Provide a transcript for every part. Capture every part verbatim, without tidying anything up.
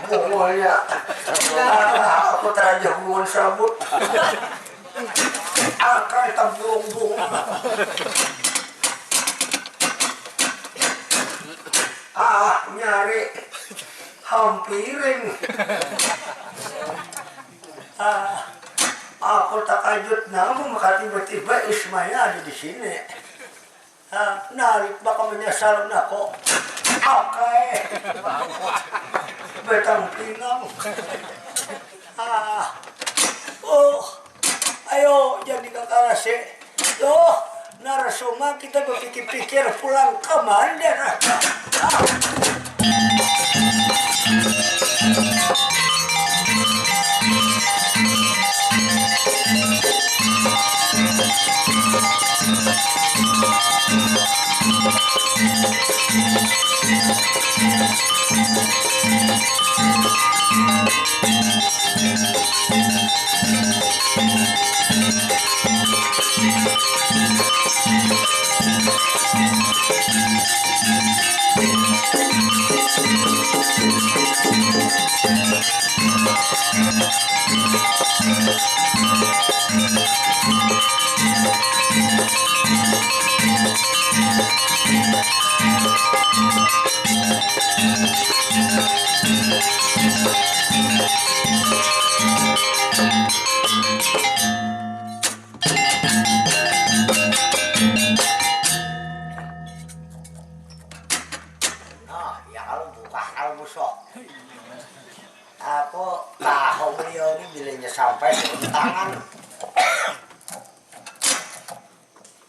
Pokoknya, ah, aku teraja hubungan sabut. Angkai taburung-burung. Ah, nyari hampiring. Ah, aku takajut nama maka tiba-tiba Ismaya ada di sini. Ah, narik baka menyasal nako. Oke. Betang pinang. Ah. Oh. Ayo jadi kakarase. Tuh, narasoma kita berpikir-pikir pulang ke Mandar. Ah. Nah, ya kalau buka kalau musuh. Aku tahu beliau ini bilanya sampai turun tangan.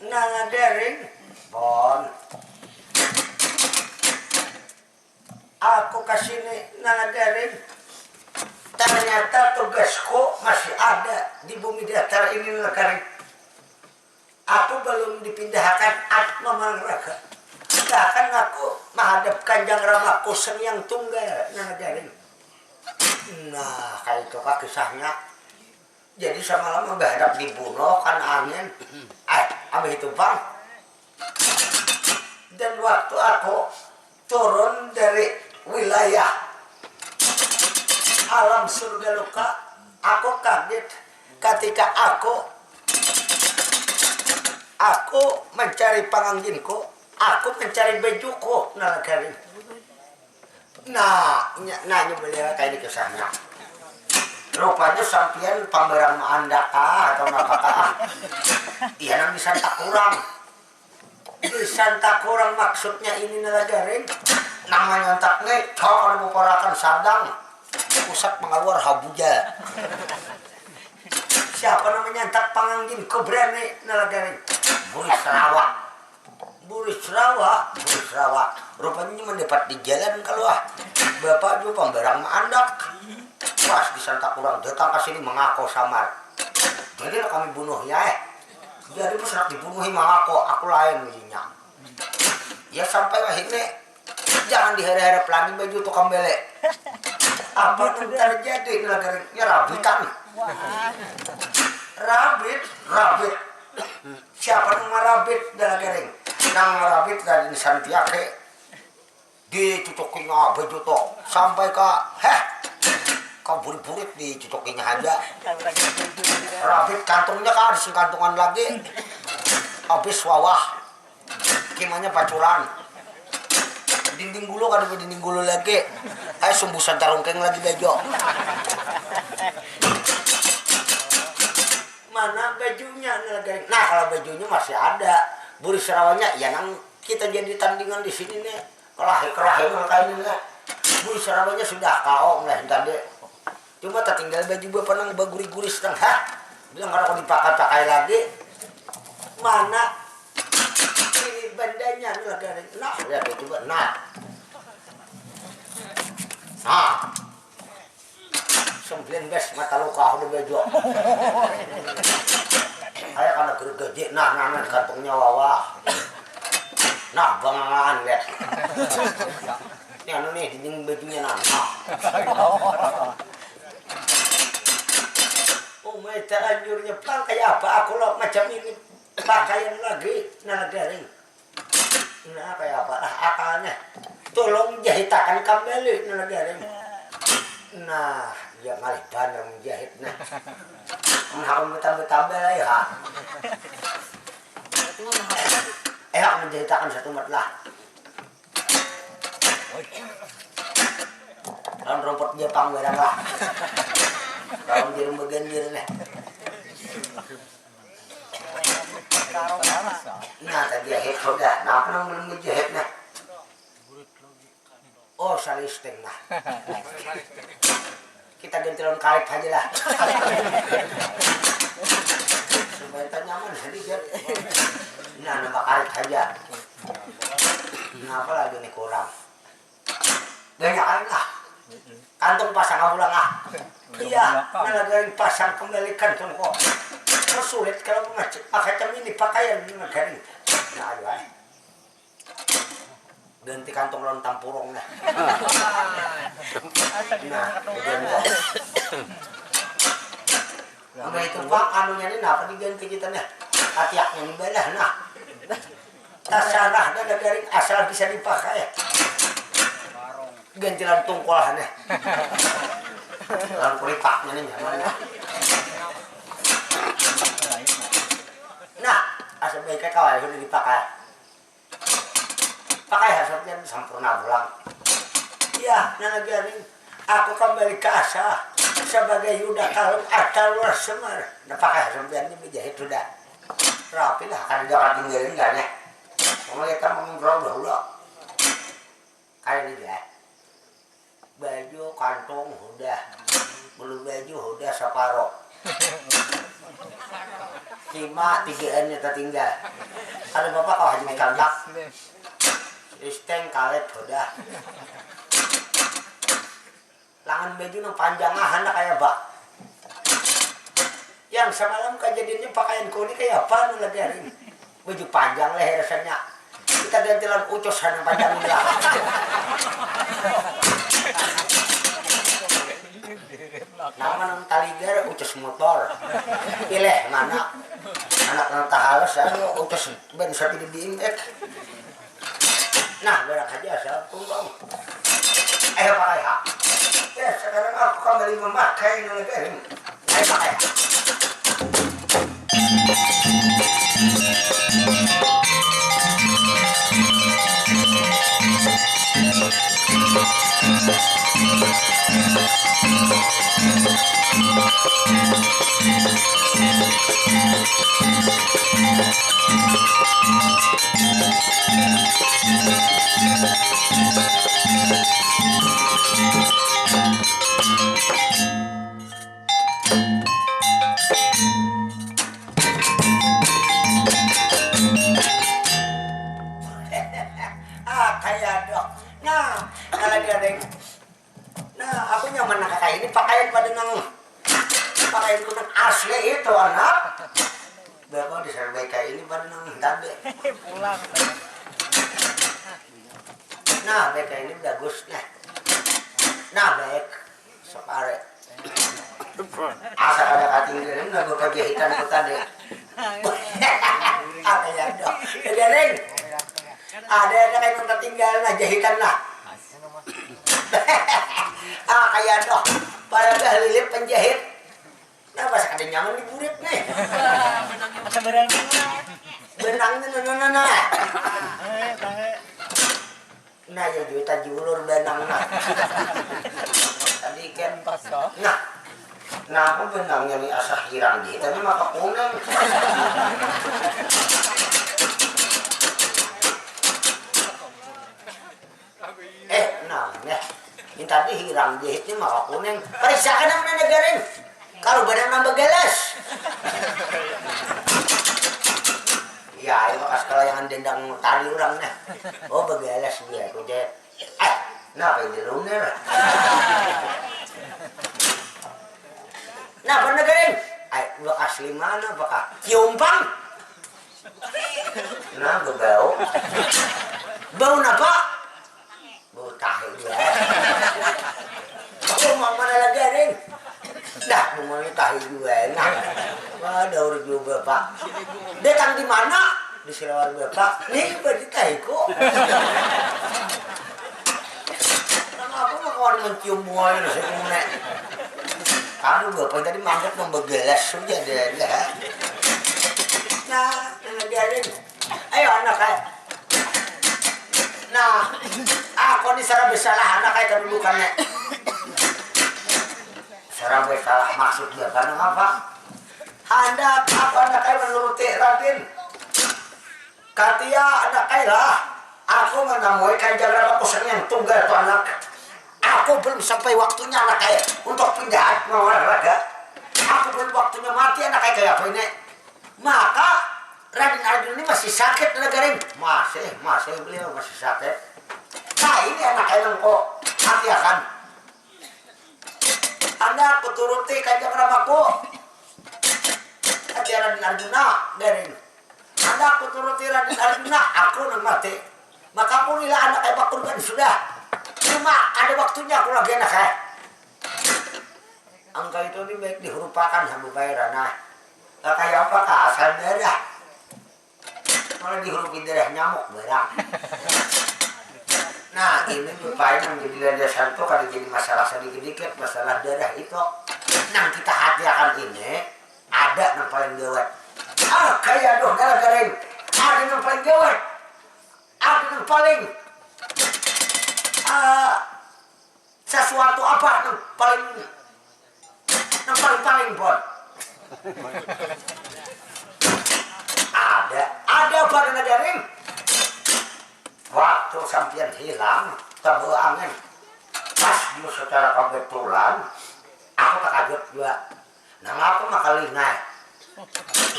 Nang ada ring, bon. Aku kasini nang ada ring. Ternyata tugasku masih ada di bumi datar ini nang ada ring. Aku balum dipindahakan atma mangraga. Bahkan aku mahadap kanjang ramaku seniang tunggal nang ada ring. Nah, kaitu kah kisahnya. Jadi samalam abah handak dibunuh kan angin. Ai, abah itu pang. Dan waktu aku turun dari wilayah alam surga luka, aku kaget ketika aku aku mencari pangangginku, aku mencari bajuku nalagari. Nah, nya, nah ini beliau kayak ini kisahnya. Rupanya sampian pambarang maandak kah atau apa kah? Iya nang disantak kurang. Disantak kurang maksudnya ini nalagaring. Nang manyontak nih, cok ada beparakan sadang. Pusat pengaluar habuja. Siapa namanya antak panganggin kau berani nalagaring? Buri Serawa. Buri Serawa, Buri Serawa. Rupanya mendapat di jalan kalau ah. Bapak juga pembarang maandak. Pas disantak orang datang ke sini mengaku samar. Jadi kami bunuhnya eh. Jadi pas nak dibunuhi mengaku aku lain ujungnya. Ya sampai akhirnya jangan diharap-harap lagi baju tukang bele. Apa yang terjadi nalagaring? Ya rabitan. Rabit, rabit. Siapa nang marabit nalagaring? Nang marabit Raden Santiake. Dicucukinya baju tuh sampai ke heh, ke burit-burit dicucukinya aja. Rabit kantungnya kan sing kantungan lagi. Habis wawah. Kimanya pacuran. Dinding gulu kada dinding gulu lagi. Ayo sumbusan tarungkeng lagi bejo. Mana bajunya nalagaring? Nah kalau bajunya masih ada. Buri serawanya ya nang kita jadi tandingan di sini nih. Kelahi kelahi nang kayak ini nih. Buri serawanya sudah kau mulai tadi. Cuma tertinggal baju bapak nang baguri-guri setengah. Bilang kalau dipakai-pakai lagi. Mana ini bandanya nalagaring? Nah lihat itu nah. Nah. Sembilan belas mata luka aku udah bejo. Kayak karena gergaji nah nah nah kantongnya wawah. Nah bangangan lihat. Ini anu nih dinding bajunya nah. Nah. Oh my terlanjurnya pang kayak apa aku loh macam ini. Pakaian lagi nala garing. Nah, kaya apa lah akalnya? Tulung jahitakan kambali nala garing. Nah, ya ngalih banar menjahit nah. Nah, aku betambah-tambah lah ya. Eh, aku menjahitakan satumat lah. Lawan rumput Jepang barang lah. Lawan jarum bagandir nih. Nah, tajahit sudah. Nah, apa nang belum dijahit nah? Oh, salisting nah. Kita ganti lawan karet aja lah. Supaya kita nyaman sedikit. Nah, nambah karet aja. Nah, apa lagi nih kurang? Banyak lah. Kantung pasang pulang ah. Iya, nah lagi pasang kembali kantung kok. Sulit kalau mengacik pakai cemini pakaian nah garing. Nah, ayo ay. Ganti kantung lawan tampurung nah. Nah, udah enggak. Nah, itu pak anunya ini napa diganti kita nih? Atiaknya ini belah nah. Tasarah dah garing asal bisa dipakai. Gantilan tungkol aneh. Lawan kuripaknya nih nyaman. Nah, asa baiknya kawai sudah dipakai. Pakai hasilnya sampurna pulang. Iya, nah lagi aning. Aku kembali ke asa sebagai Yuda Kalung atau Luar Semar. Nah, pakai hasilnya ini menjahit sudah. Rapi lah, kada ada tinggalin gak nih. Kamu lihat kan mengobrol dahulu. Kayak ini ya. Baju kantung hudah, bulu baju hudah saparo. Cima tigaan nya tatinggal. Kada apa-apa kawa haja dikantak. Listeng kalet hudah. Langan baju nang panjang ah handak kaya apa. Yang samalam kajadiannya pakaianku ni kaya apa anu lagi hari ini. Baju panjang leher rasanya. Kita ganti lawan ucus hanang panjang ini lah. Nama nang taligar ucus motor. Pilih mana? Anak nang tahalus anu ucus ban sapi di bimbek. Nah, barang haja asal tunggang. Ayo pakai ha. Ya, sekarang aku kembali memakai nang garing. Ayo pakai ha. Ah, kaya dok. Nah, kalau dia ada yang, nah, aku nyaman nak kayak ini pakaian pada nang pakaian ku nang asli itu anak. Bapak di sana kayak ini pada nang tabe. Pulang. Nah, baik ini bagus nah. Nah, baik. Sok are. Asa kada katinggalan lagu pajahitan ku tadi. Ada ya dong. Jadi ada ini. Ada ada kain nang tertinggal nah jahitan nah. Ah, kaya dong. Para lilit penjahit. Nah, pas kada nyaman di burit nih. Asa barang. Benangnya nana nana. Tahe, tahe. Nah, ya juta julur benang nah. Tadi kan. Pas toh. Nah. Nah, aku benangnya nih asa hirang gitu, tapi maka kuning. Eh, nah, nah. Ini tadi hirang jahitnya maka kuning. Periksakan yang mana garing. Kalau badan nambah galas. Ya, ayo bekas kalau yang dendang tadi orang nah. Oh, begalas dia, aku jahit. Ah, kenapa ini lunar? Nah, bener garing. Ay, bekas lima mana apakah? Ciumpang. Nah, bebau. Bau napa? Bau tahi dia. Aku mau mana lagi, Ring? Dah, bungul ni tahi jua nah. Wah, daur jua bapak. Datang di mana? Di Silawar bapak. Nih, badi tahiku. Kenapa mah kawan mencium bungul ni nasi kuning? Aduh, bapak tadi mangkat membegelas saja deh. Nah, ngajarin. Ayo anak ai. Nah, aku ni saraba salah anak ai kadudukannya. Saraba salah maksudnya karena apa? Handak aku anak ai menuruti Radin. Katia anak ai lah. Aku menamui kanjang ramaku yang tunggal tu anak. Aku belum sampai waktunya anak ai untuk penjahat melawan raga. Aku belum waktunya mati anak ai kaya apa ini. Maka Raden Arjuna ini masih sakit negara ini. Masih, masih beliau masih sakit. Nah ini anak ai nang ku hatiakan. Anda aku turuti kanjeng ramaku. Hati Raden Arjuna, garing. Anda aku turuti Raden Arjuna, aku nang mati. Maka aku rila anak ai bakurban sudah. Cuma ada waktunya aku lagi anak ai. Angka itu ni baik dihurupakan sama bayaran nah. Lah kaya apa kah asal darah? Malah dihurupi darah nyamuk barang. Nah ini tuh paling yang jadi landasan tuh kada jadi masalah sedikit-dikit masalah darah itu. Nang kita hatiakan ini ada nang paling gawat. Ah kaya aduh gara-gara ini ada nang paling gawat. Ada nang paling ah, sesuatu apa nang paling nang paling paling pon ada ada apa nang ngajarin waktu sampian hilang terbawa angin pas dia secara kebetulan aku terkajut juga nang apa maka lingai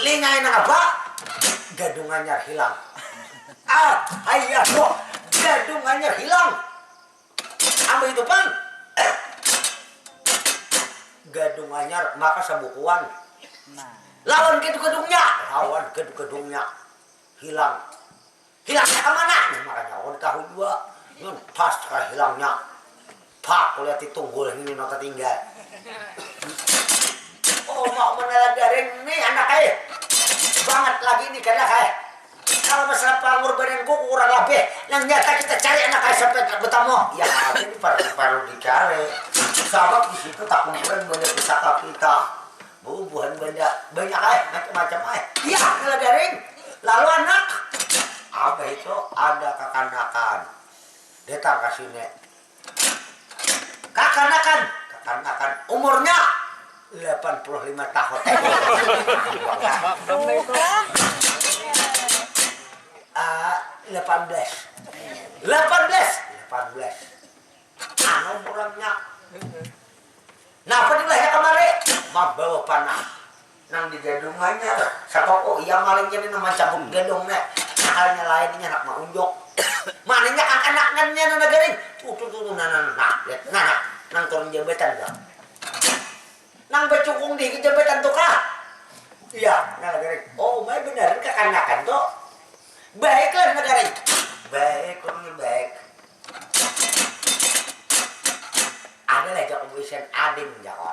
lingai nang apa gadung anyar hilang ah ayah doh gadung anyar hilang Ambil itu pang. Gadung anyar maka sabukuan. Lawan gadung-gadungnya, lawan gadung-gadungnya. Hilang. Hilangnya ke mana? Nah, makanya aku tahu juga. Yang pas kah hilangnya. Pak, lihat di tunggul ini nota tinggal. Oh, mau meneladarin nih anak eh. Banget lagi nih kena kayak. Kalau masalah pengorbanan ku kurang lebih, yang nyata kita cari anak ai sampai tak bertemu. Ya, ini perlu perlu dicari. Sabab di situ tak kumpulan banyak pusaka kita. Bubuhan benda banyak ai, macam-macam ai. Iya, kalau garing. Lalu anak, apa itu ada kakanakan datang ke sini. Kakanakan, kakanakan umurnya delapan puluh lima tahun. Ah, delapan belas. Delapan belas, delapan belas. Anu umurnya. Napa dilahnya kamari? Mambawa panah. Nang digadungannya, satoko iya malingnya ni nang mancabut gadung ne. Akalnya lain inya handak maunjuk. Mananya kakanakngannya nang nagaring. Tuh tuh tuh tuh nah nah nah nah. Lihat nah nah. Nang turun jambatan tuh. Nang bacukung di jambatan tuh kah? Iya, nang nagaring. Oh, umai benaran kakanakan tuh. Baiklah nang nagaring. Baik, ulun ni baik. Ada lah jako buisan ading jako.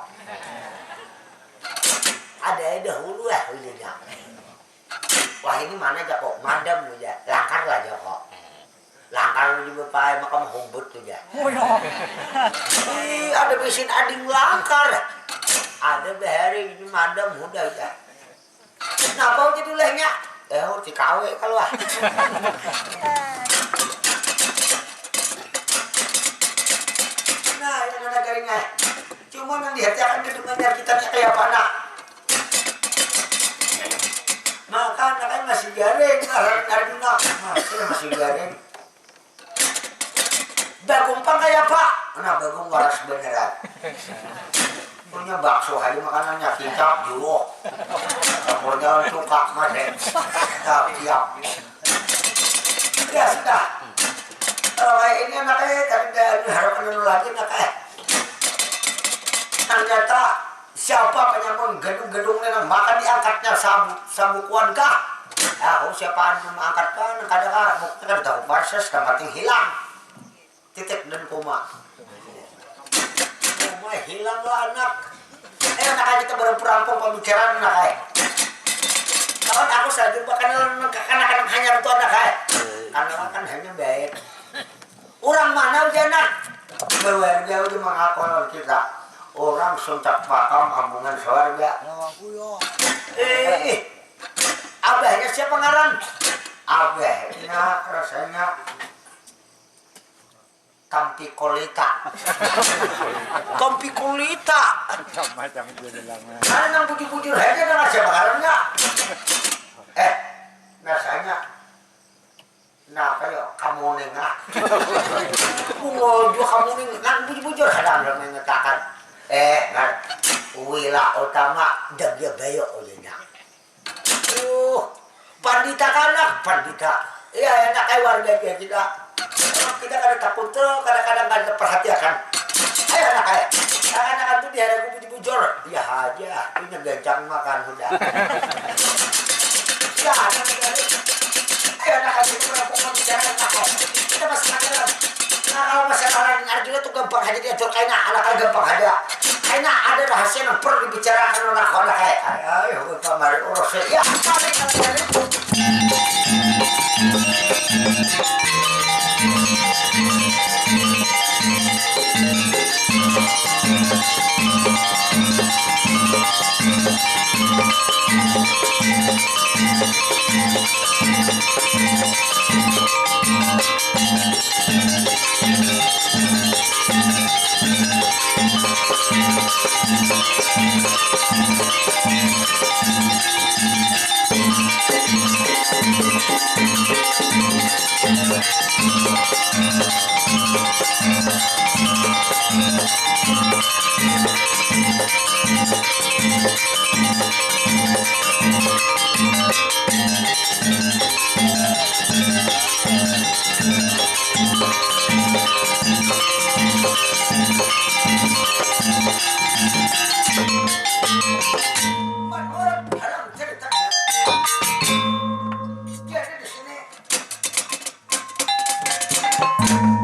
Ada ai dahulu lah ulunnya. Wah ini mana jako madam ujar, langkar lah jako. Langkar ujar bapaai maka mahumbut ujar. Ih ada buisan ading langkar. Ada bahari ini madam hudah ujar. Napa ujar ulahnya? Eh, T K W kalu ah. Nah, ini mana garing ah. Cuma nang dihatiakan gedung anyar kita ni kaya apa nak? Maka anak ai masih garing, ngaran Arjuna masih masih garing. Bagong pang kaya apa? Nah, bagong waras beneran. Punya bakso aja makanannya, kicap, juwo. Campur daun cuka, masih. Siap, siap. Ya sudah. Kalau kayak ini anak eh, tapi jangan harap anu lagi anak eh. Ternyata siapa penyamun gedung-gedung ini nang makan diangkatnya sabu sabukuan kah? Ya, oh, siapa anu mengangkat kan kada kah? Bukti kada tahu persis, yang penting hilang. Titik dan koma. Koma hilang lah anak. Eh, anak ai, kita barampung-rampung pamikiran, anak ai. Kawan aku salajur bakanalan nang kakanakan nang hanyar tu, anak ai. Kanalan kan hanyar baik. Urang mana ujar, nak? Bawarga ujar mangaku lawan kita. Urang Suncak Pakam, Ambungan Sawarga. Eh, ih. Abahnya siapa ngaran? Abahnya rasanya Tampi Kolita. Tampi Kolita. Macam-macam dia bilang. Mana nang bujur-bujur aja, nang siapa ngarannya? Eh, rasanya. Nah, apa ya? Kamuning ah. Bungul jua kamuning. Nang bujur-bujur ada nang mengatakan. Eh, ngar. Wila Utama, Jagya Bayo, ulina. Uh, pandita kanak, pandita. Iya, anak ai, warga aja kita. Kita kada takuntul, kadang-kadang kada perhatiakan. Ayo, anak ai. Anak-anak tu diharap bujur-bujur. Iya aja, punya gancang makan sudah. Ya, anak ai. Ayo, anak ai, kita berapa mau bicara, anak ai. Kita masih pacaran. Nah, kalau masalah lain, artinya tu gampang aja diatur kaina, anak ai, gampang aja. Kaina ada rahasia yang perlu dibicarakan oleh aku, anak ai. Ayo, kita mari urus ya. Ya, mari, mari, mari.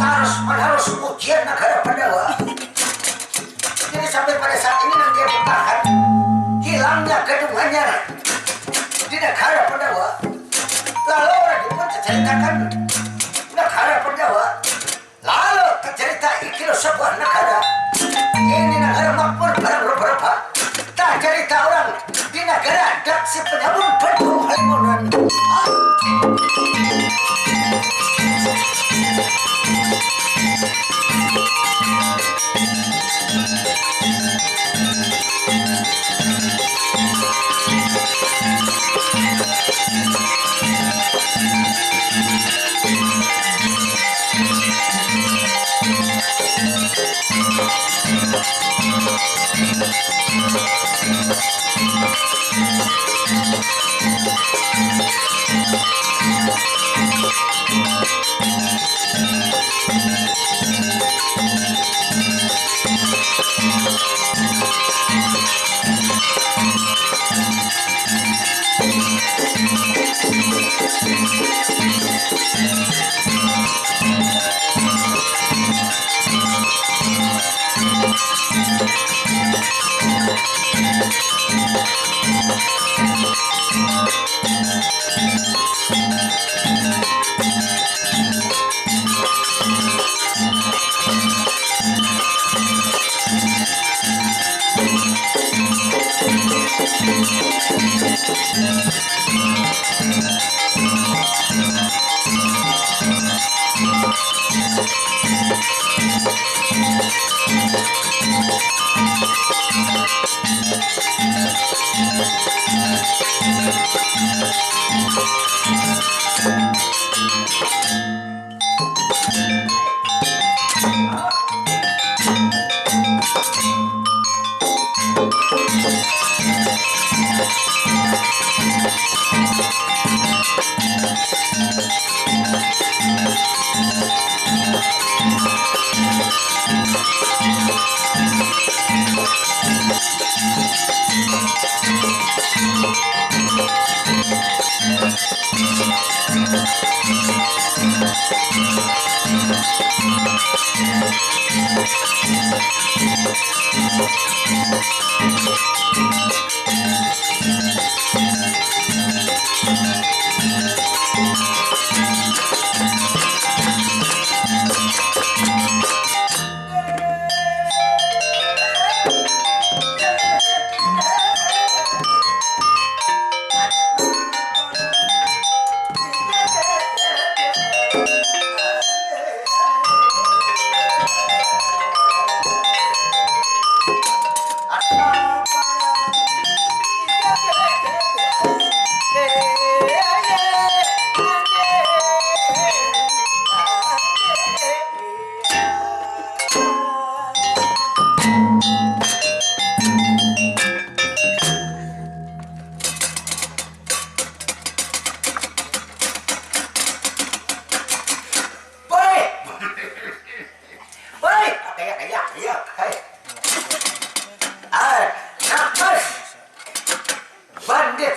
Tarus menerus ujian negara Pandawa. Jadi sampai pada saat ini nang dia bertahan, hilangnya Gedung Anyar di negara Pandawa. Lalu orang pun terceritakan negara Pandawa. Lalu tercerita ikil sebuah negara. Ini negara makmur barang rupa-rupa. Tak cerita orang di negara dak si penyambung bentuk halimunan.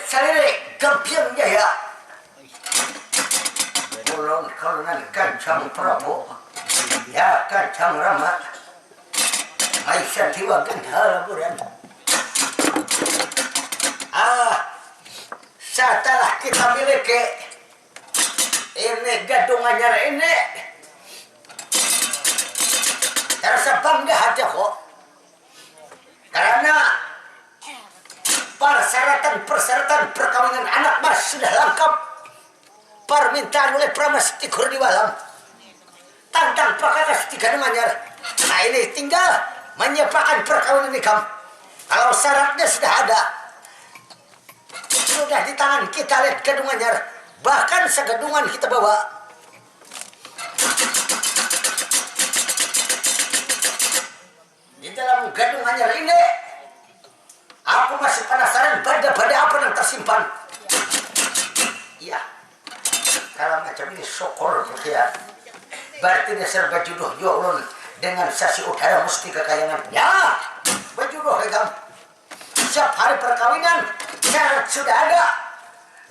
Saliri Gampiang Jaya. Ulun kalunan Kancang Prabu. Ya, Kancang Rama. Maisa tiwa gandhal buran. Ah, setelah kita miliki ini gadung anyar ini, terasa bangga hati aku. Karena persyaratan-persyaratan perkawinan anak mas sudah lengkap. Permintaan oleh Pramas Tigur di Walam tentang pakakas di Gadung Anyar. Nah, ini tinggal menyiapkan perkawinan ikam. Kalau syaratnya sudah ada, sudah di tangan kita lihat Gadung Anyar. Bahkan segadungan kita bawa. Di dalam Gadung Anyar ini, aku masih penasaran benda-benda apa yang tersimpan. Iya, kalau macam ini syukur ya. Berarti dasar bajuduh jua ulun dengan sasi udara musti kakayangan. Ya, bajuduh ikam. Siap hari perkawinan, syarat sudah ada.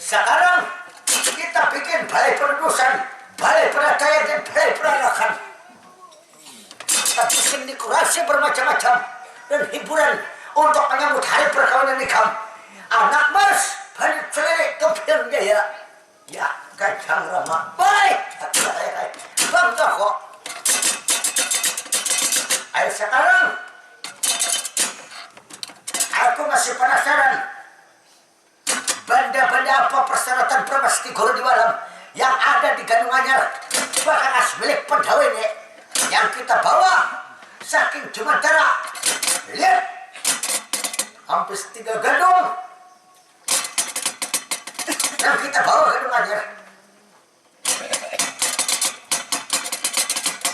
Sekarang kita bikin balai perudusan, balai perataian, dan balai perarakan. Kita bikin dekorasi bermacam-macam dan hiburan untuk menyambut hari perkawinan ikam. Anak mas, Bandit Celirik, Kempian Jaya. Ya, Gajang Rama. Baik, bangga kok. Ayo sekarang, aku masih penasaran. Benda-benda apa persyaratan permesti guru di malam yang ada di Gadung Anyar? Bakas milik Pandawa ini yang kita bawa saking Jumantara. Lihat, hampir tiga gadung yang kita bawa Gadung Anyar.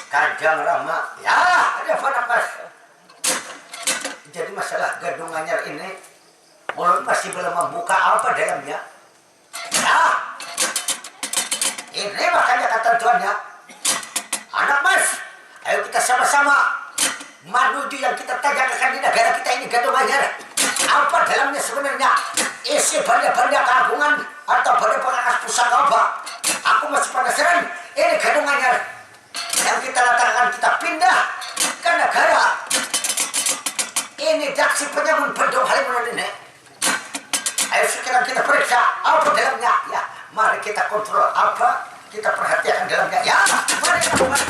Kajang Rama, ya, ada apa, Mas? Jadi masalah Gadung Anyar ini, ulun masih belum membuka apa dalamnya. Nah, ini makanya ketentuannya. Anak mas, ayo kita sama-sama menuju yang kita tajakakan di negara kita ini, Gadung Anyar. Apa dalamnya sebenarnya? Isi benda-benda keagungan atau benda pengakas pusaka apa? Aku masih penasaran. Ini Gadung Anyar yang kita letakkan, kita pindah ke negara ini, Daksi Penyamun Bendung Halimunan ini. Ayo sekarang kita periksa apa dalamnya. Ya, mari kita kontrol apa, kita perhatikan dalamnya. Ya, mari kita mulai.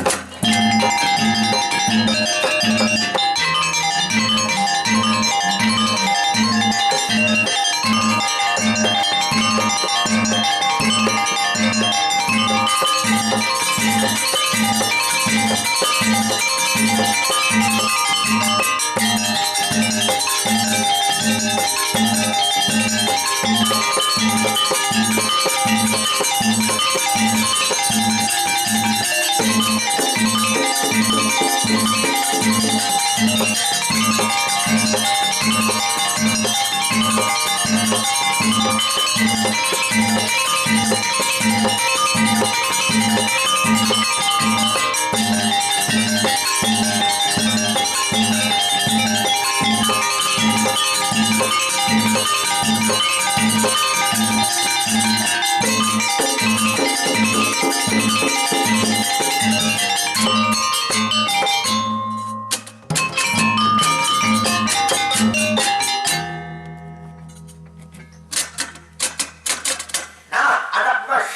Nah, anak mas,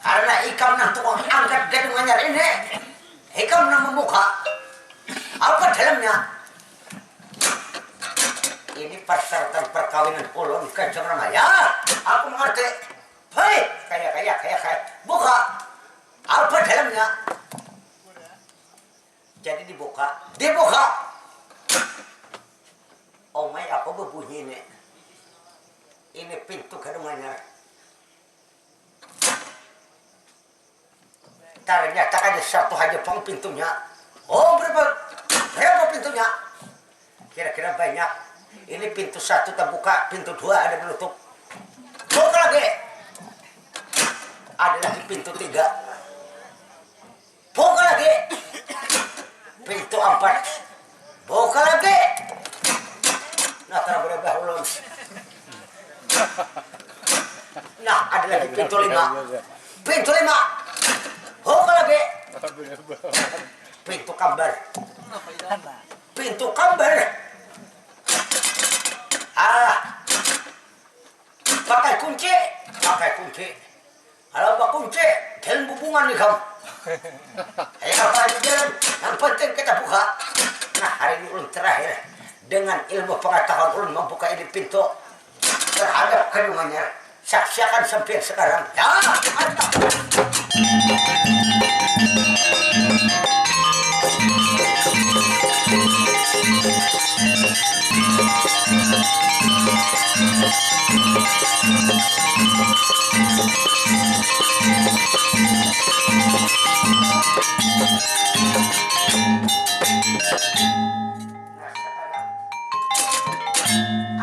karena ikam nang tukang angkat Gadung Anyar ini, ikam nang membuka. Apa dalamnya? Ini persyaratan perkawinan ulun, Kanjeng Rama. Ya, aku mengerti. Hei, kaya, kaya, kaya, kaya. Buka. Apa dalamnya? Jadi dibuka. Dibuka. Oh my, apa bebunyi ini? Ini pintu Gadung Anyar. Ternyata ada satu haja pang pintunya. Oh, berapa, berapa pintunya? Kira-kira banyak. Ini pintu satu terbuka, pintu dua ada menutup. Buka lagi. Ada lagi pintu tiga. Buka lagi. Pintu empat. Buka lagi. Nah, tara berubah ulun. Pintu lima. Pintu lima. Hoka lagi. Pintu kambar. Pintu kambar. Ah. Pakai kunci. Pakai kunci. Kalau bakunci, dalam bubungan ikam. Ayo apa aja jalan, yang penting kita buka. Nah, hari ini ulun terakhir dengan ilmu pengetahuan ulun membuka ini pintu terhadap kandungannya. Saksiakan sampai sekarang. Ya, mantap.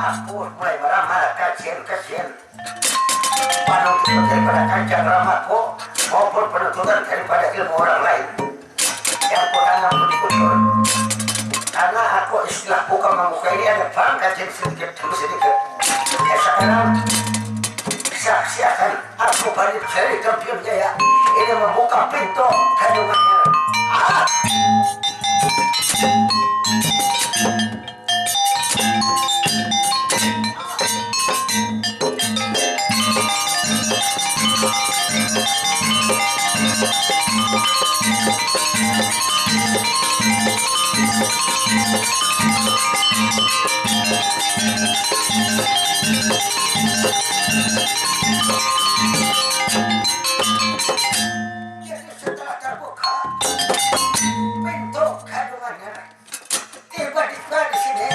Aku mulai meramal kajian-kajian panuntutan daripada kancang ramaku maupun penuntutan daripada ilmu orang lain yang kutanam di bujur. Karena aku istilah buka membuka ini ada bang kajian sedikit demi sedikit. Ya, sekarang saksiakan aku balik dari Kampiun Jaya ini membuka pintu kandungannya. Ah! Setelah terbuka pintu kandungannya, tiba-tiba di sini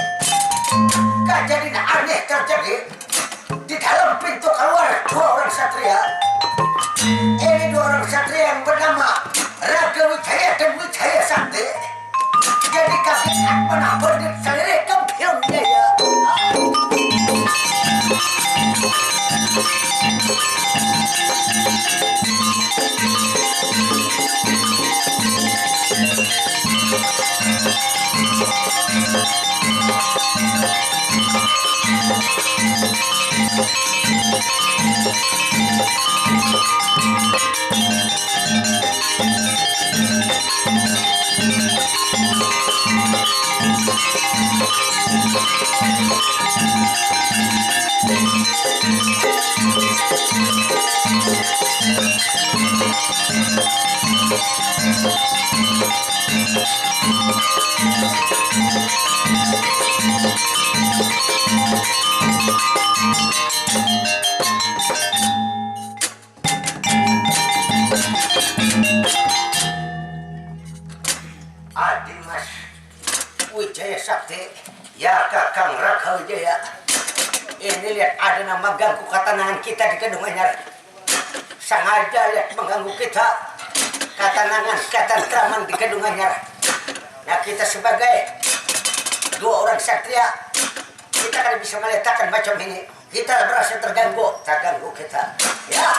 kejadian aneh terjadi. Di dalam pintu keluar dua orang satria. Ini dua orang satria yang bernama Raga Wijaya dan Wijaya Sakti. Jadi kami akan menabur di selirik kempiunnya ya. Adi Mas Wijaya Sakti, ya Kakang Raka Wijaya. Ini lihat ada nama ganggu ketenangan kita di Kedung Anyar. Sengaja lihat mengganggu kita. Ketenangan, ketentraman di Kedung Anyar. Nah, kita sebagai dua orang satria, kita kada bisa meletakkan macam ini. Kita merasa terganggu, terganggu kita. Ya,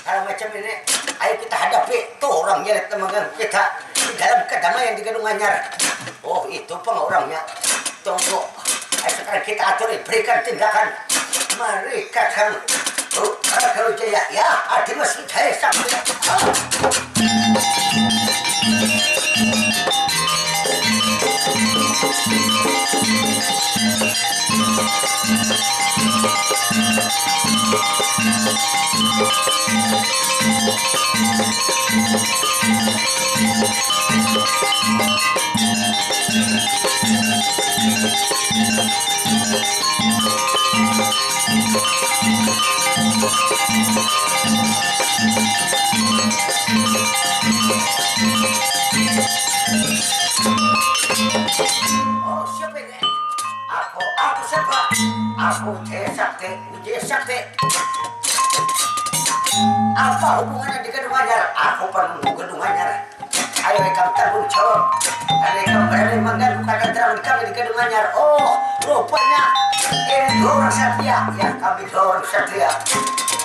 kalau macam ini, ayo kita hadapi. Tuh orang nyerit mengganggu kita di dalam kedamaian di Gedung Anyar. Oh, itu pang orangnya. Tunggu. Ayo sekarang kita atur, berikan tindakan. Mari, Kakang. Oh, Kakang Jaya. Ya, Adi Mas Jaya sampai. Ah. Oh, siapa ini? Aku, aku siapa? Aku Jaya Sakti, Jaya Sakti. Apa hubungannya di Gedung Anyar? Aku penunggu Gedung Anyar. Ayo ikam tanggung jawab. Karena ikam berani mengganggu ketentraman kami di Gedung Anyar. Oh, rupanya ini dua orang satria. Ya, kami dua orang satria.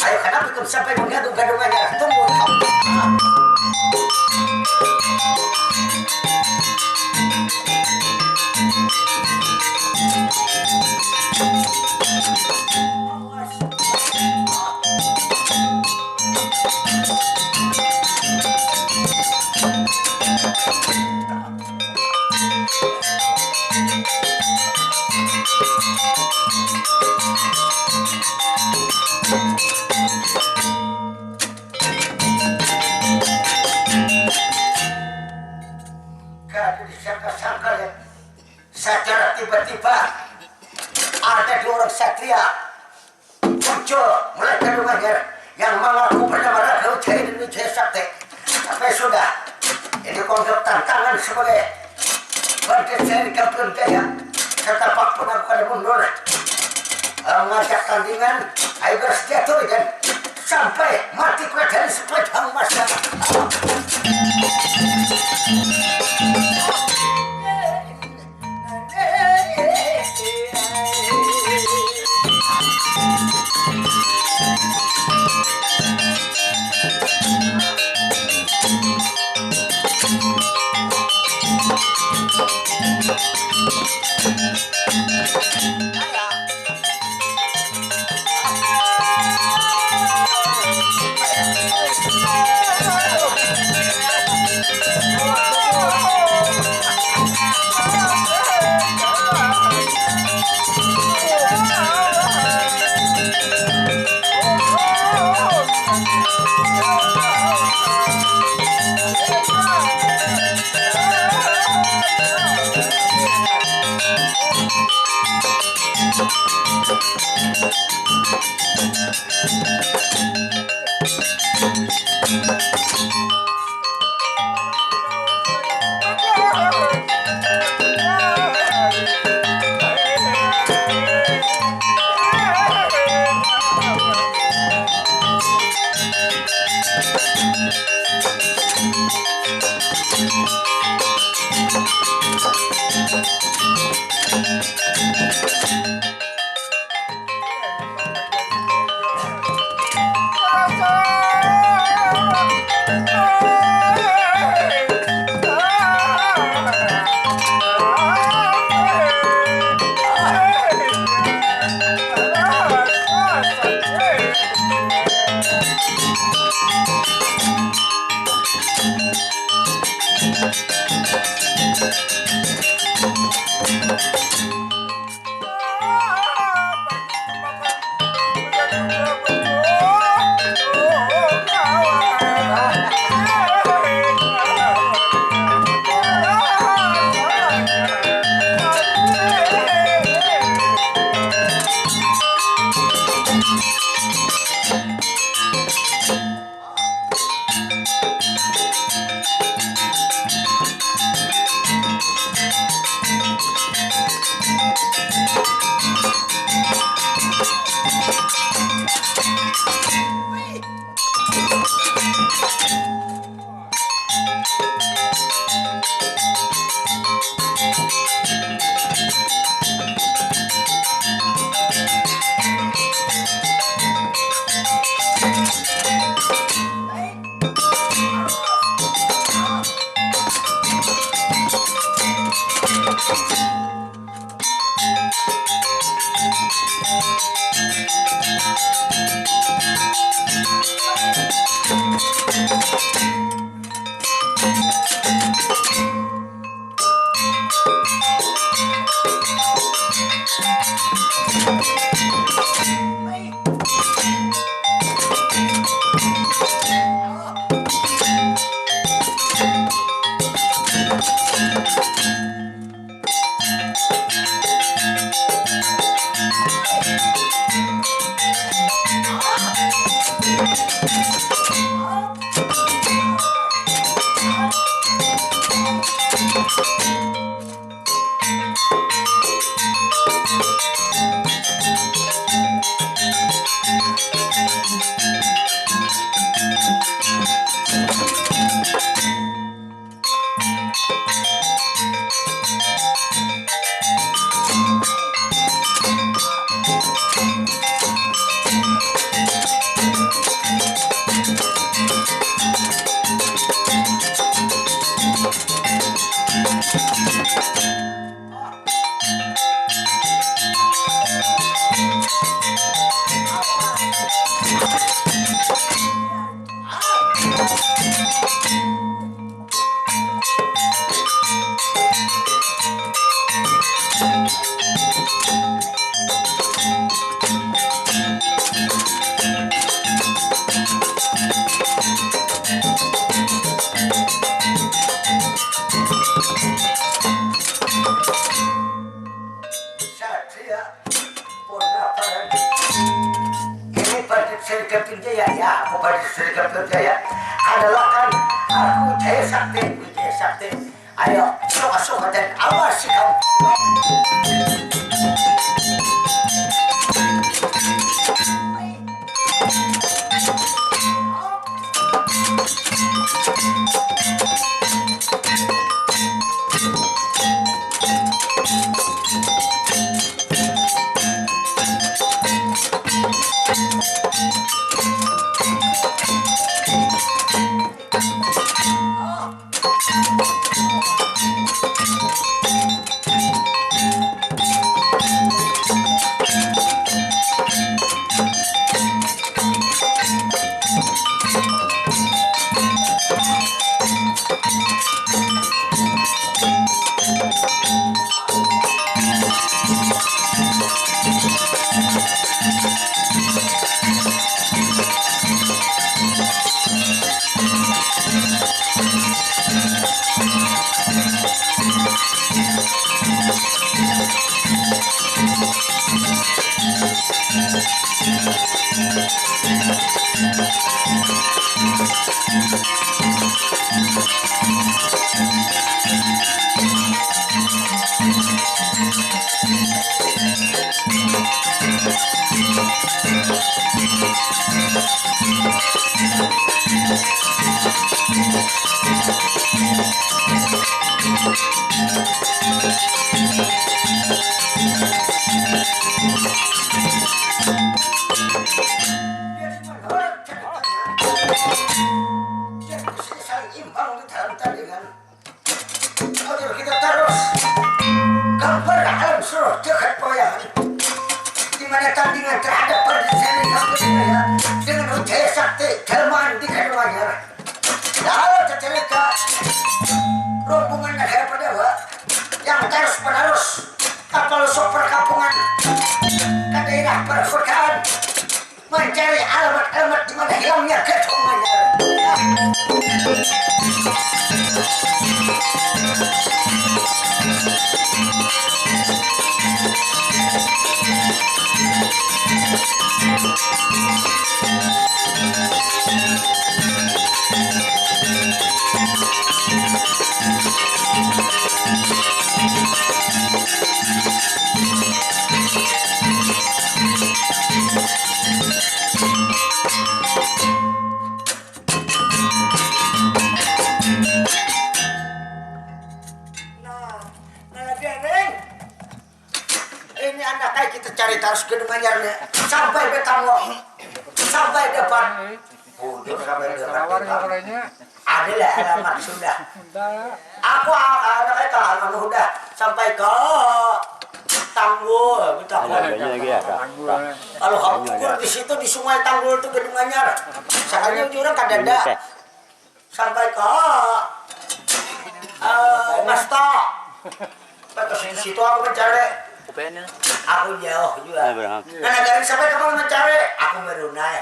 Ayo, kenapa ikam sampai mengganggu Gedung Anyar? Tunggu ikam. Muncul mulai dari Banjar yang mengaku bernama Raja Wijaya dan Wijaya Sakti. Tapi sudah, ini kuanggap tantangan sebagai bandit saya di Kampung Jaya. Setapak pun aku kada mundur. Mengajak tandingan, ayo bersedia tuh dan sampai mati pelajari sepanjang masa. Sri Kempinjaya, ya, aku pada Sri Kempinjaya. Andalakan aku Jaya Sakti, Wijaya Sakti. Ayo, suka-suka dan awas si kamu. Jadi, saling imbang di dalam tandingan. Ayo kita terus gambar alam suruh dekat poyangan, di mana tandingan terhadap pada seni budaya dengan Wijaya Sakti Delman di Kadunganyar. Lalu tercerita rombongan negara Pandawa yang terus menerus kapal sok perkampungan ke daerah perkotaan mencari alamat-alamat di mana hilangnya Gedong Manyar. Nah, nah, dia, Neng. Ini anak ai kita cari tarus Gedung Anyar nih. Sampai betanggo. Sampai depan. Bujur sampai depan. Ada lah alamat sudah. Aku a-, anak ai kalau anu sudah sampai ke Tanggul, Tanggul. Ada lagi ya, Kak? Kalau aku ukur di situ di Sungai Tanggul tuh Gedung Anyar. Soalnya orang kada ada. Sampai ke, eh, Masta. Sampai ke situ, situ aku mencari. Aku jauh juga. Nah, nah, dari sampai ke mana mencari? Aku Brunei.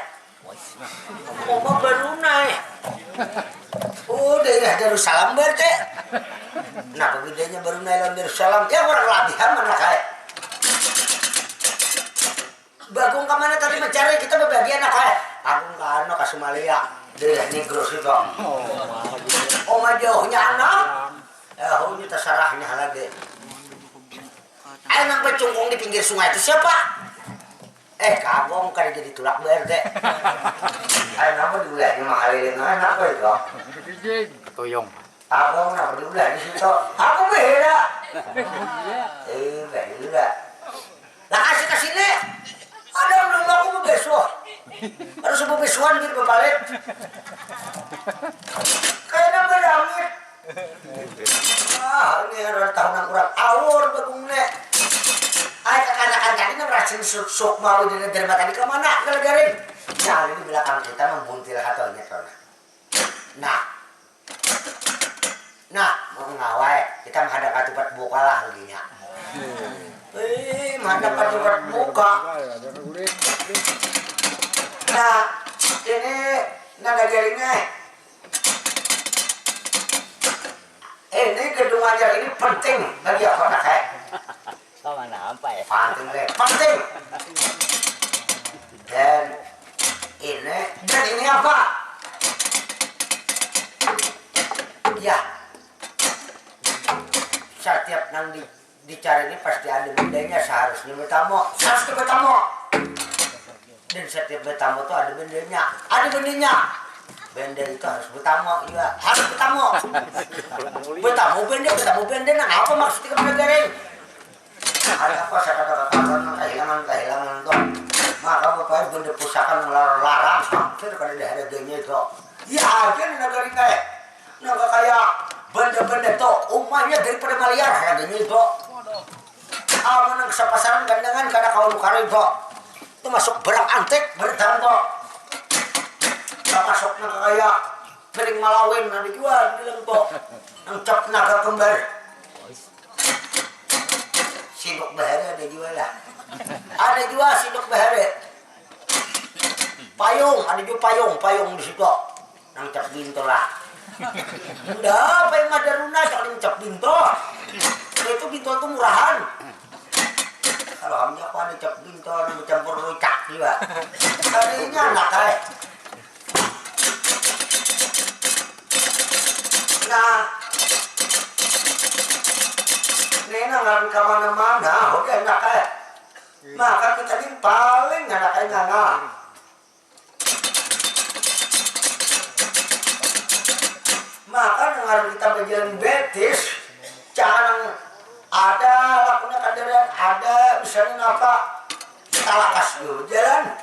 Aku mah Brunei. Oh, daerah Darussalam berarti. Nah, bedanya Brunei lawan Darussalam? Ya, orang labihan mana kayak. Bagung ka mana tadi mencari kita bebagian apa? Aku ka anu ka Somalia, daerah Negros itu. Oma jauhnya anak, eh, ini terserahnya lagi. Ayo nang bercungkung di pinggir sungai itu siapa? Eh, kagong kada jadi tulak B R T. Ayo nama diulahnya mahal ini, apa itu? Tuyung. Abang nak diulah di situ. Aku bahira. Eh, bahira. Lah kasih ke sini. Ada belum aku bebesuh. Harus bebesuhan biar berbalik. Kayaknya berangit. Ah, ini orang tahunan kurang awur bagung nek. Ai kekanakan tadi nang racun suk mau di negeri tadi ke mana? Ke negeri. Nah, ini di belakang kita membuntil hatonya tuh. Nah, Nah, mau ngawai, kita menghadap katupat buka lah begini. Eh, menghadap katupat buka. Nah, ini nada garingnya. Ini gedung ajar ini penting bagi apa nak eh? Kau mana apa ya? Penting deh, penting. Dan Di cara ini pasti ada bendanya, seharusnya betamu. Seharusnya betamu. Dan setiap betamu tuh ada bendanya. Ada bendanya. Benda itu harus betamu juga. Harus betamu. Betamu benda, betamu benda. Nah, apa maksudnya kepada garing? Ada apa saya kata kata kehilangan, kehilangan tuh. Maka bapak benda pusaka nang larang-larang. Hampir kada ada harganya itu. Ya aja nih nagari teh. Nah, kaya benda-benda tuh umahnya daripada maliar harganya itu. Amun nang sapasaran gandangan kada kawa nukari itu. Itu masuk barang antik, barang tuh. Termasuk nang kaya piring malawin ada jua di dalam tuh. Nang cap naga kembar. Sinduk bahari ada jua lah. Ada jua sinduk bahari. Payung, ada jua payung, payung di situ. Nang cap bintol lah. Udah, apa yang ada runa, cak nang cap bintol. Itu bintol tuh murahan. Kalau hamnya apa ada cap bintol, nang bercampur rujak juga. Tadinya anak eh. Nah, ini nang ngaran kemana-mana, oke anak eh. Maka kita ini paling anak eh ngangal. Maka nang ngaran kita bajalan betis, jangan ada lakunya kandaran, ada misalnya apa, kita lakas dulu jalan.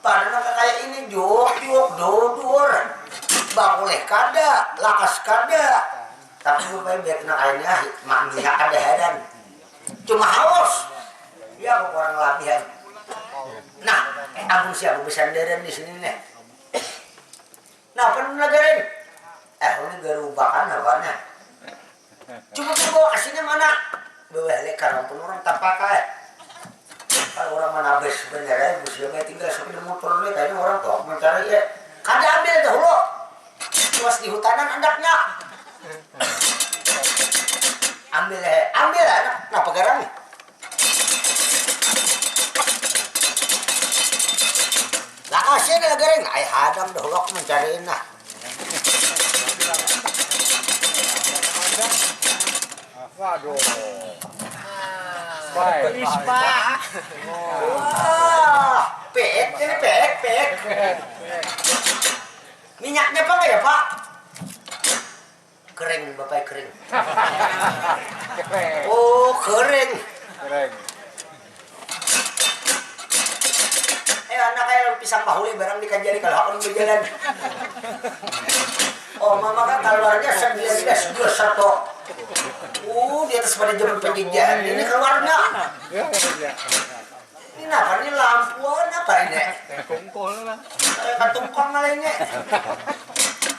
Pada nang kaya ini juk juk dudur, bakulih kada, lakas kada. Tapi supaya biar kena airnya, mania kada heran. Cuma haus, ya kurang labihan. Nah, eh, ampun siapa besandaran di sini nih? Nah, penuh nagarin. Eh, ini garubakan apa nih? Cuma bawa ke sini mana? Bawa lekar ampun orang tak pakai. Kalau orang mana habis sebenarnya, museumnya tinggal sepeda motor nih, kayaknya orang tuh mencari ya. Kada ambil dahulu. Puas di hutanan andaknya. Ambil eh, ambil anak, napa garang? Lah kasihan ya garang, ai hadang dahulu aku mencariin nah. Waduh. Baik. Wah, pek, ini pek, pek. Minyaknya apa enggak ya, Pak? Kering, Bapak kering. Kering. Oh, kering. Kering. Eh, anak kayak pisang bahuli barang dikanjari kalau aku berjalan. Oh, mama kan keluarnya sembilan belas dua satu. Uh, di atas pada zaman penjajahan ini keluarnya. Ya, ya. Ini apa nih lampuan apa ini? Tungkol lah. Kayak katungkol lah ini.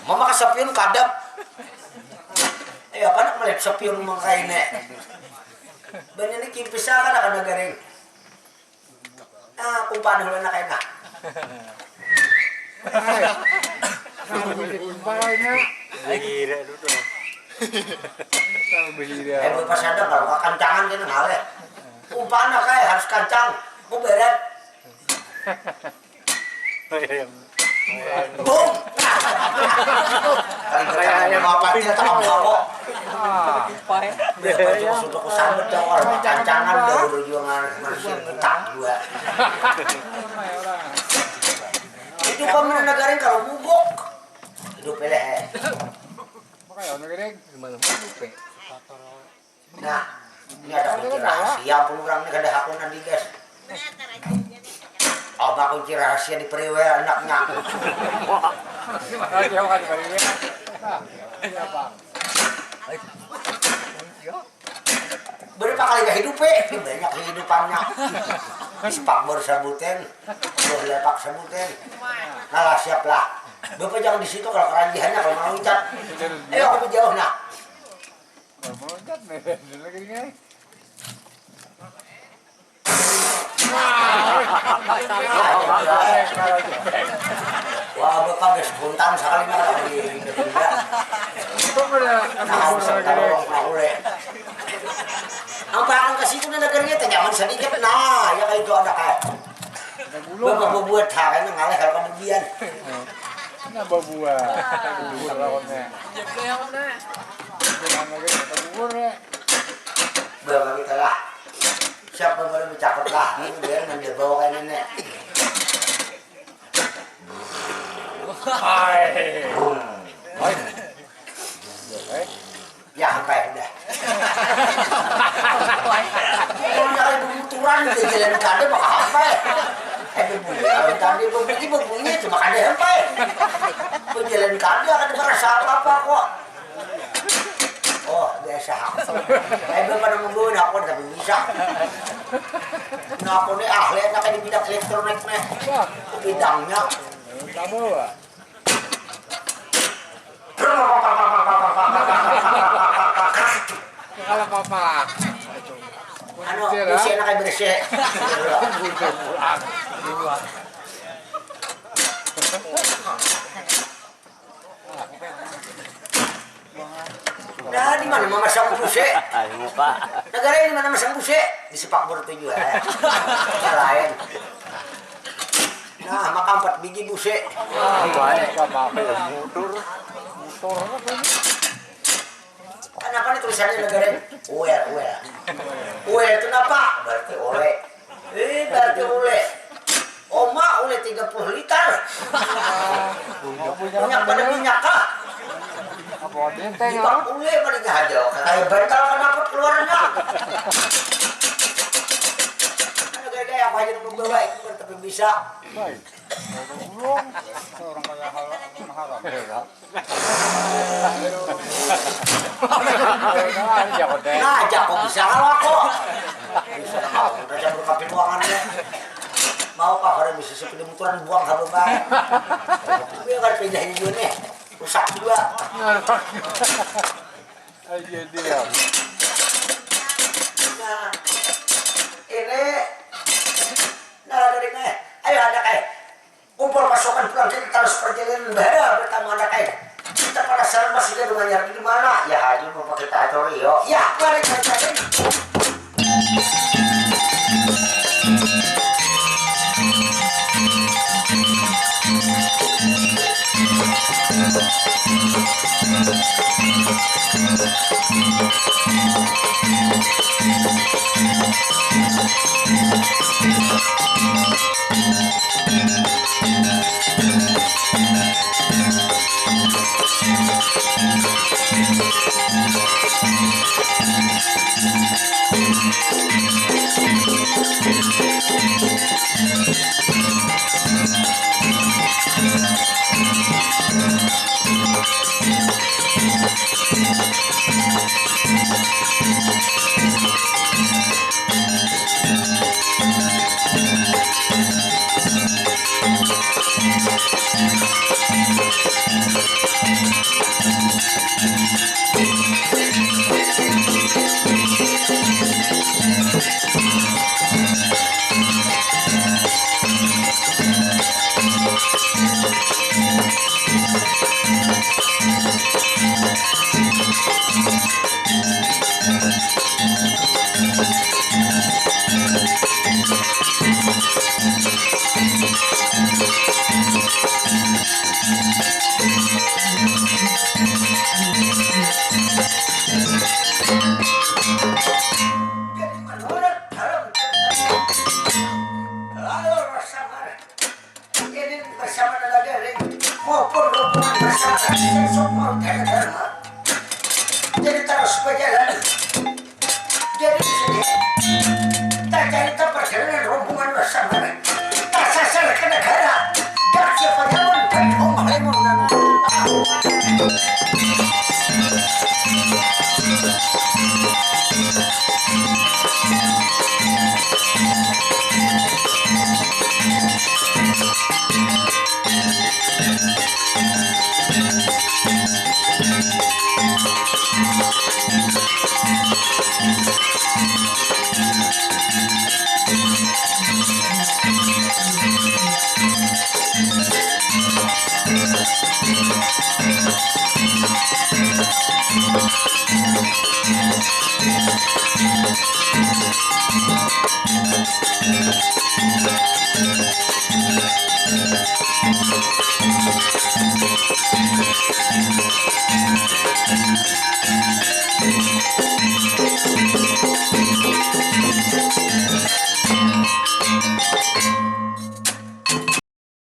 Mama kasapiun kadap. Eh, apa nak melihat sepion mangkai ini? Banyak ini kipisah kan akan garing. Ah, kumpan dulu nak enak. Bahira dulu. Kalau bahira. Eh, pas ada kalau kancangan kena ngaleh. Umpana kayak harus kancang. Ku berat. Bung. Kalau bertanya apa tidak tahu apa. Biar cuma sudah kusambut dong kalau kancangan dulu juga ngarang mesin utak juga. Itu pemerintah negara kalau mubuk. Hidup peleh. Makanya negara gimana mubuk ya? Nah, ini ada kunci rahasia pun orang ni kada hakun nanti guys. Apa kunci rahasia di periwe anaknya? Oke, oke, oke. Nah, ini apa? Berapa kali kehidupan? Banyak kehidupannya. Ispak baru sabutin, baru lepak sabutin. Nah, siap lah. Bapak jangan di situ kalau keranjihannya kalau meloncat. Ayo, aku jauh nah. Meloncat nih, lagi nih. Wah, bapak habis buntan sekali mah lagi. Nah, bisa kalau mau boleh. Apa akan ke situ nih negerinya? Teh jangan sedikit. Nah, ya kayak itu ada kayak. Bapak buat hal ini ngalih kalau kemudian. Nah, babuah. Lawannya. Jangan lagi, babuah ya. Bawa kita lah. Siapa boleh bercakap lah? Ini biar nanti bawa kayak nenek. Hai. Ya, sampai udah. Kalau nyari bunturan di jalan kada maka sampai. Ada bunyi kalau tadi berbunyi berbunyi cuma kada sampai. Berjalan kada kada merasa apa-apa kok. Oh, biasa. Saya belum pernah membawa aku tapi bisa. Nah, aku nih ahli enak di bidang elektronik nih. Bidangnya. Kamu, Pak? Kalau apa-apa. Anu, bersih enak bersih. Nah, di mana mama sang busi? Ayo muka. Negara ini mana mama sang busi? Di sepak bola tujuh ya. Lain. Nah, maka empat biji busi. Apa ya? Mutur. Mutur apa ini? Kenapa nih tulisannya negara ini? Uel, uel. Uel itu apa? Berarti oleh. Eh, berarti oleh. Oma oleh tiga puluh liter. Minyak pada minyak kah? Apa benteng? Di bak oleh pada aja. Kayak bantal kenapa keluarnya? Negara apa aja membawa itu kan tapi bisa. Baik. Orang kaya hal haram. Nah, jago bisa kalau aku. Bisa kalau udah campur kopi buangannya. Mau kah kalau bisa sepeda motoran buang kalau bang. Tapi kan pindah juga nih. Rusak juga. Aja dia. Nah, ini nah dari mana? Ayo ada kayak. Kumpul pasukan pulang kita terus perjalanan bahaya bertemu anak kain. Kita penasaran masih ada rumahnya di mana? Ya, ayo mau kita atur yo. Ya, mari kita cari. Jadi menurut dalam lalu rasa marah. Ini bersama negara maupun rombongan bersama rakyat semua negara. Jadi terus berjalan. Jadi di sini tak jadi tempat dengan rombongan bersama. Tak sasar ke negara. Dak siapa jaman dan omah lemon dan